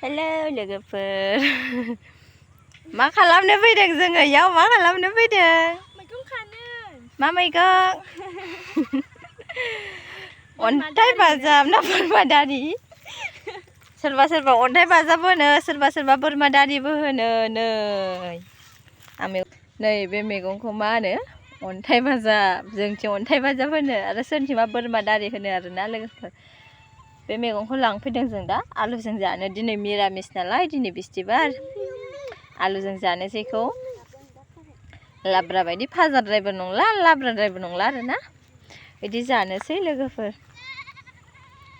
hello लोगोफोर मा खालामनो फैदों जोङो इयाव मा खालामनो फैदों मैगं खानो मा मैगं अन्थाइ बाजाब ना बोरमा दारि सोरबा सोरबा अन्थाइ बाजाब होनो सोरबा सोरबा बोरमा दारिबो होनो नै बे मैगंखौ मा होनो अन्थाइ बाजाब जोंथिं अन्थाइ बाजाब होनो आरो सोरनिथिंबा बोरमा दारि होनो आरोना लोगोफोर बे मैगंखौ लांफैदों जों दा आलुजों जानो दिनै मिरामिस नालाय दिनै बिस्थिबार आलुजों जानोसैखौ लाब्रा बायदि फाजाद्रायबो नंला लाब्राद्रायबो नंला आरोना बिदि जानोसै लोगोफोर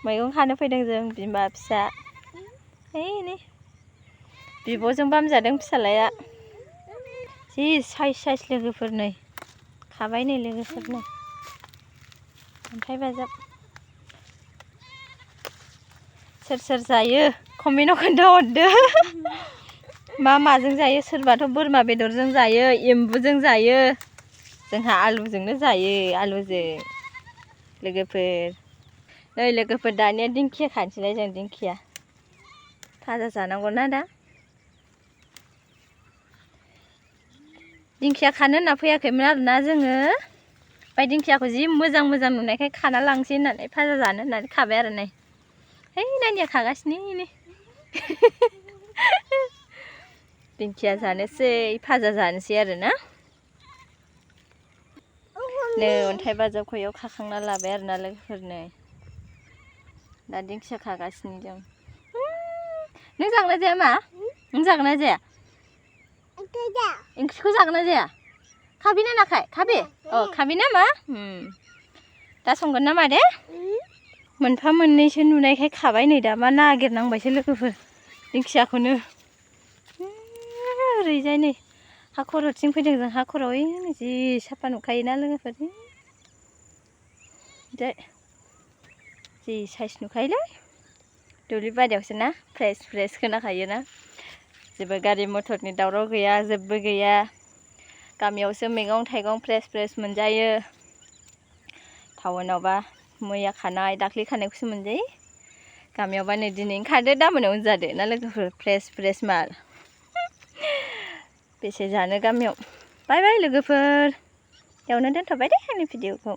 मैगं खानो फैदों जों बिमा फिसा नै बिब'जों बामजादों फिसालाया जि साइस लोगोफोर नै खाबाय नै लोगोफोर नै अन्थाइ बाजाब सोर जायो कमेन्टआव खोन्थाहरदो माजों जायो सोरबाथ' बोरमा बेदरजों जायो एम्बुजों जायो जोंहा आलुजोंनो जायो आलुजों लोगोफोर नै लोगोफोर दानिया दिंखिया खानोसैलाय जों दिंखिया भाजा जानांगौना दा दिंखिया खानो होनना फैयाखैमोन आरोना जोङो ओमफ्राय दिंखियाखौ जि मोजां नुनायखाय खाना लांसै होननानै भाजा जानो होननानै खाबाय आरो नै है नानिया खागासिनो नै दिंखिया जानोसै भाजा जानोसै आरोना नै अन्थाइ बाजाबखौ इयाव खाखांना लाबाय आरोना लोगोफोर नै दा दिंखिया खागासिनो जों नों जागोना जाया मा नों जागोना जाया ओंख्रिखौ जागोना जाया खाबि ना नाखाय खाबि खाबि ना मा दा संगोन ना मा दे मोनफा मोननैसो नुनायखाय खाबाय नै दा मा नागिरनांबायसो लोगोफोर दिंखियाखौनो ओरैजाय नै हा खर'थिं फैदों जों हा खर'आव जि साफा नुखायोना लोगोफोर जि साइस नुखायोलै दुब्लि बारियावसो ना फ्रेस खोनाखायोना जेबो गारि मथरनि दावराव गैया जेबो गैया गामियावसो मैगं थाइगं फ्रेस मोनजायो टाउनावबा मैया खानाय दाख्लि खानायखौसो मोनजायो गामियावबा नै दिनैनो खादो दा मोनायावनो जादो ना लोगोफोर फ्रेस माल बेसे जानो गामियाव बाय लोगोफोर बेयावनो दोनथ'बाय दे आंनि भिडिअखौ